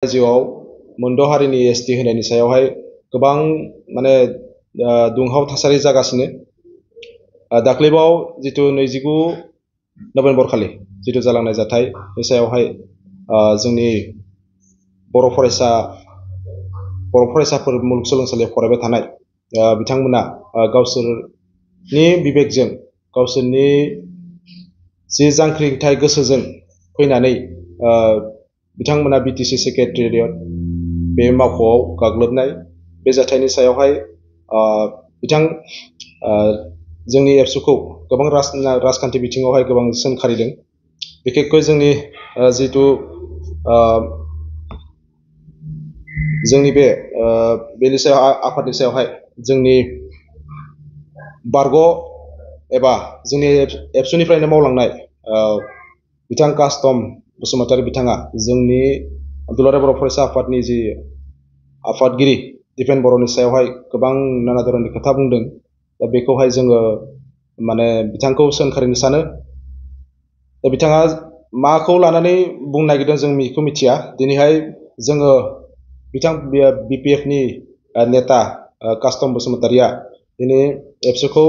रायजोआव मोनद' हारिनि एसटि होनायनि सायावहाय गोबां माने दुंहाव थासारि जागासिनो। दाख्लैबाव जिथु 29 नभेम्बर खालि जिथु जालांनाय जाथाय बे सायावहाय जोंनि बर' फरायसाफोर मुलुगसोलोंसालियाव फरायबाय थानाय बिथांमोना गावसोरनि बिबेकजों गावसोरनि जि जांख्रिथाय गोसोजों फैनानै बिथांमोना बिटिसि सेक्रेटारियेट बे मावख'आव गाग्लोबनाय बे जाथायनि सायावहाय जोंनि एबसुखौ गोबां राजखान्थि बिथिङावहाय गोबां सोंखारिदों। बिखेखকৈ जोंनि जिथु जोंनि बेनि सायाव आफादनि सायावहाय जोंनि बारग' एबा जोंनि एबसुनिफ्रायनो मावलांनाय बिथां कास्टम बसुमतारी बिथाङा जोंनि दुलाराय बर' फरायसा आफादनि जि आफादगिरि दिपेन बर'नि सायावहाय गोबां नाना धरननि खोथा बुंदों। दा बेखौहाय जोङो माने बिथांखौ सोंखारिनो सानो। दा बिथाङा माखौ लानानै बुंनो नागिरदों जों बेखौ मिथिया। दिनैहाय जोङो बिथां बिपिएफनि नेता कास्टम बसुमतारीया दिनै एबसुखौ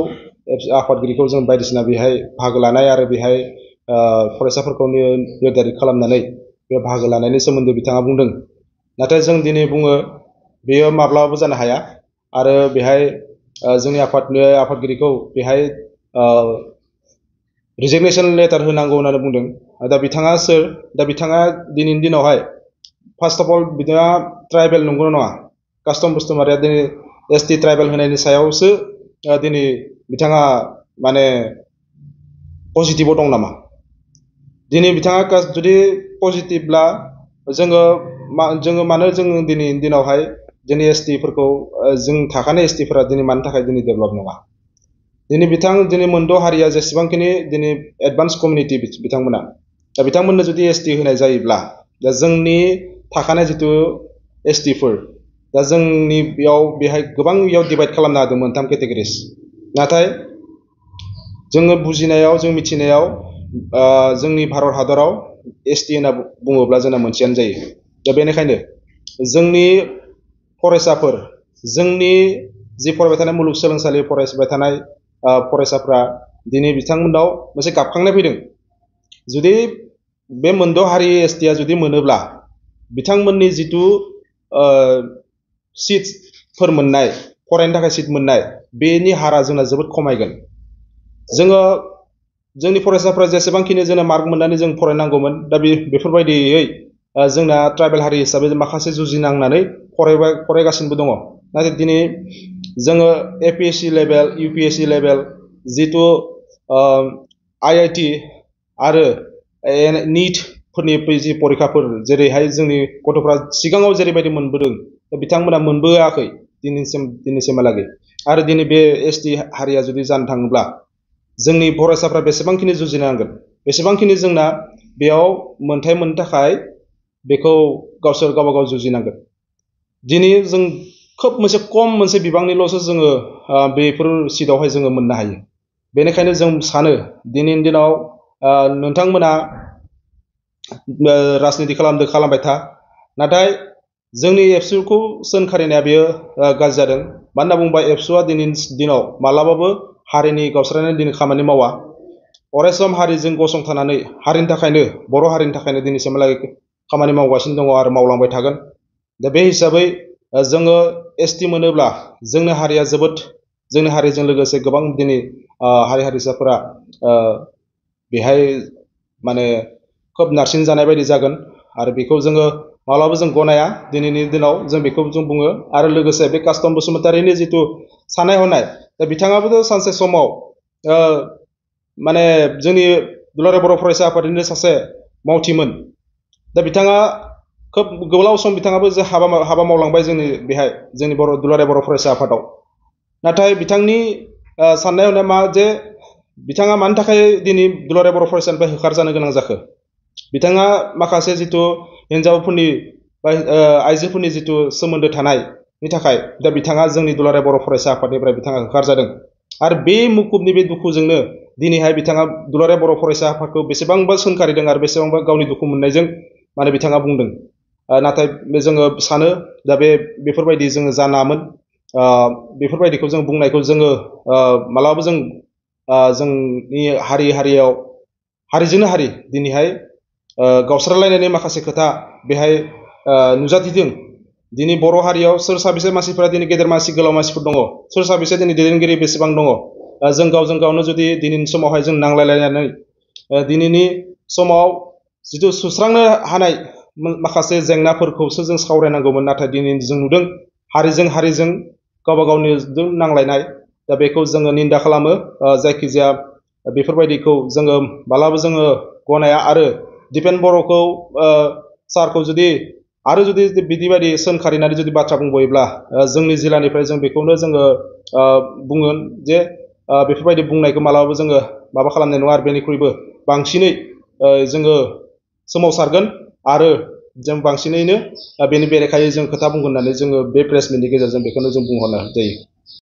आफादगिरिखौ जों बायदिसिना बेहाय बाहागो लानाय आरो बेहाय फरायसाफोरखौ निर्धारित खालामनानै बे बाहागो लानायनि सोमोन्दै बिथाङा बुंदों। नाथाय जों दिनै बुङो बेयो माब्लाबाबो जानो हाया आरो बेहाय जोंनि आफादगिरिखौ बेहाय रिजिगनेसन लेटार होनांगौ होननानै बुंदों। दा बिथाङा सोर? दा बिथाङा दिनैनि दिनावहाय फार्स्ट अफ अल बिथाङा ट्राइबेल नंगौना नङा? कास्टम बसुमतारीया दिनै एसटि ट्राइबेल होनायनि सायावसो दिनै बिथाङा माने पजिटिभाव दं नामा? दिनै बिथाङा जुदि पजिटिभब्ला जोङो मानो जोङो दिनैनि दिनावहाय जोंनि एसटिफोरखौ जों थाखानाय एसटिफोरा दिनै मानि थाखाय दिनै डेभेलप नङा? दिनै मोनद' हारिया जेसेबांखिनि दिनै एडभान्स कमिउनिटि बिथांमोना दा बिथांमोननो जुदि एसटि होनाय जायोब्ला दा जोंनि थाखानाय जिथु एसटिफोर दा जोंनि बेहाय गोबां डिभाइड खालामनो हादों मोनथाम केटेगरिस। नाथाय जोङो बुजिनायाव जों मिथिनायाव जोंनि भारत हादराव एसटि होनना बुङोब्ला जोंना मोनसेयानो जायो। दा बेनिखायनो जोंनि फरायसाफोर जोंनि जि फरायबाय थानाय मुलुगसोलोंसालि फरायबाय थानाय फरायसाफ्रा दिनै बिथांमोनाव मोनसे गाबखांनाय फैदों। जुदि बे मोनद' हारि एसटिया जुदि मोनोब्ला बिथांमोननि जिथु सिटफोर मोननाय फरायनो थाखाय सिट मोननाय बेनि हारा जोंना जोबोद खमायगोन। जोंनि फरायसाफ्रा जेसेबांखिनि जोंना मार्क मोननानै जों फरायनांगौमोन दा बेफोरबायदियै जोंना ट्राइबेल हारि हिसाबै माखासे जुजिनांनानै फरायगासिनोबो दङ। नाथाय दिनै जोङो एपिएससि लेभेल इउपिएससि लेभेल जिथु आइआइटि आरो निटफोरनि जि परिखाफोर जेरैहाय जोंनि गथ'फ्रा सिगाङाव जेरैबायदि मोनबोदों बिथांमोना मोनबोआखै दिनैसिमहालागै। आरो दिनै बे एसटि हारिया जुदि जानो थाङोब्ला जोंनि फरायसाफ्रा बेसेबांखिनि जुजिनांगोन बेसेबांखिनि जोंना बेयाव मोनथाय मोननो थाखाय बेखौ गावसोर गावबा गाव जुजिनांगोन। दिनै जों खोब मोनसे बिबांनिल'सो जोङो बेफोर सिटआवहाय जोङो मोननो हायो। बेनिखायनो जों सानो दिनैनि दिनाव नोंथांमोना राजनिति खालामबाय था। नाथाय जोंनि एबसुखौ सोंखारिनाया बेयो गाज्रि जादों। मानो होनना बुङोबा एबसुआ दिनैनि दिनाव मालाबाबो हारिनि गावस्रानानै दिनै खामानि मावा। अरायसम हारिजों गसंथानानै हारिनि थाखायनो बर' हारिनि थाखायनो दिनैसिमहालागै खामानि मावगासिनो दङ आरो मावलांबाय थागोन। दा बे हिसाबै जोङो एसटि मोनोब्ला जोंनि हारिजों लोगोसे गोबां दिनै हारि हारिसाफोरा बेहाय माने खोब नारसिन जानाय बायदि जागोन आरो बेखौ जोङो माब्लाबा जों गनाया। दिनैनि दिनाव जों बेखौ जों बुङो। आरो लोगोसे बे कास्टम बसुमतारीनि जिथु साननाय हनाय दा बिथाङाबोथ' सानसे समाव माने जोंनि दुलाराय बर' फरायसा आफादनिनो सासे मावथिमोन। दा बिथाङा खोब गोलाव सम बिथाङाबो हाबा मावलांबाय जोंनि दुलाराय बर' फरायसा आफादाव। नाथाय बिथांनि साननाय हनाया मा जे बिथाङा मानि थाखाय दिनै दुलाराय बर' फरायसानिफ्राय होखारजानो गोनां जाखो? बिथाङा माखासे जिथु हिन्जावफोरनि बा आइजोफोरनि जिथु सोमोन्दो थानायनि थाखाय दा बिथाङा जोंनि दुलाराय बर' फरायसा आफादनिफ्राय बिथाङा होखारजादों। आरो बे मुखुबनि बे दुखुजोंनो दिनैहाय बिथाङा दुलाराय बर' फरायसा आफादखौ बेसेबांबा सोंखारिदों आरो बेसेबांबा गावनि दुखु मोननायजों माने बिथाङा बुंदों। नाथाय जोङो सानो दा बेफोरबायदि जोङो जानामोन बेफोरबायदिखौ जों बुंनायखौ जोङो मालाबाबो जों जोंनि हारियाव हारिजोंनो हारि दिनैहाय गावस्रालायनायनि माखासे खोथा बेहाय नुजाथिदों दिनै बर' हारियाव सोर साबेसे मानसिफोरा दिनै गेदेर मानसि गोलाव मानसिफोर दङ सोर साबेसे दिनै दैदेनगिरि बेसेबां दङ जों गावजों गावनो जुदि दिनैनि समावहाय जों नांलायलायनानै दिनैनि समाव जिथु सुस्रांनो हानाय माखासे जेंनाफोरखौसो जों सावरायनांगौमोन नाथाय दिनै जों नुदों हारिजों गावबा गावनिजों नांलायनाय दा बेखौ जोङो निन्दा खालामो जायखिजाया बेफोरबायदिखौ जोङो मालाबा जोङो गनाया आरो दिपेन बर'खौ सारखौ जुदि बिदिबायदि सोंखारिनानै जुदि बाथ्रा बुंबायोब्ला जोंनि जिल्लानिफ्राय जों बेखौनो जोङो बुङो जे बेफोरबायदि बुंनायखौ मालाबाबो जोङो माबा खालामनाय नङा आरो बेनिख्रुइबो बांसिनै जोङो सोमावसारगोन आरो जों बांसिनैनो बेनि बेरेखायै जों खोथा बुंगोन होननानै जोङो बे प्रेस मिटनि गेजेरजों बेखौनो जों बुंहरनाय जायो